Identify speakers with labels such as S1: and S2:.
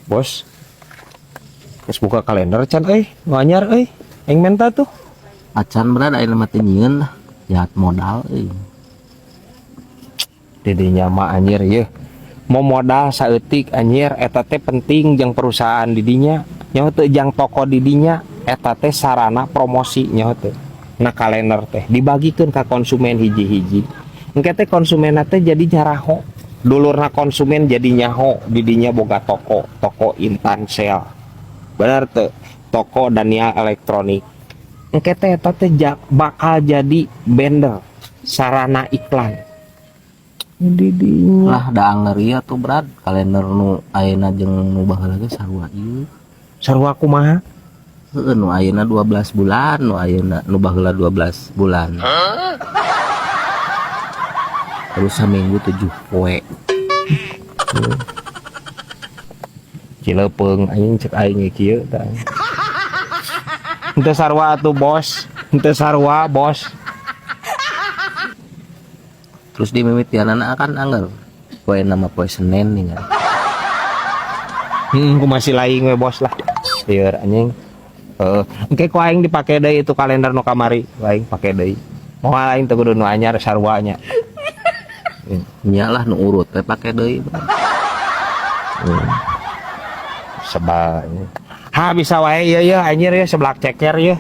S1: Bos. Geus buka kalender can euy, nu anyar euy. Aing menta tuh.
S2: Acan, Brad, ayeuna mah teu nyieun lah. Jahat modal euy.
S1: Didinya mah anjir yeuh. Mau modal saeutik anjir, eta teh penting jeung perusahaan didinya. Nyaho teu jang toko didinya, eta teh sarana promosi, nyaho teu? Nah, kalender teh dibagikeun ka konsumen hiji-hiji. Engke teh konsumen teh jadi nyaraho. Dulurna konsumen jadi nyaho didinya boga toko, toko Intan Sale. Bener teu? Toko Daniel Elektronik. Engke teh eta teh bakal jadi banner sarana iklan. Didinya.
S2: Lah, da anger ieu tuh, Brad, kalender nu ayeuna jeung nu baheula ge sarua ieu.
S1: Sarua kumaha?
S2: Heeh, nu ayeuna 12 bulan, nu ayeuna nu baheula 12 bulan. Terus saminggu 7 poe.
S1: Cilepeung anjing, cek aing ge kieu tah. Henteu sarua atuh, Bos. Henteu sarua, Bos.
S2: Terus di mimitianana kan angger poe nama poe Senin nih kan.
S1: Ku masih lain we, Bos, lah. Lieur anjing. Heeh, engke ku aing dipake deui itu kalender nu kamari, ku aing pake deui. Moal aing teu kudu nu anyar, sarua nya.
S2: Nya lah, nu urut teh pake deui, Brad.
S1: Sebal anjing. Ha, bisa wae ieu ya anjir ya, seblak ceker ya.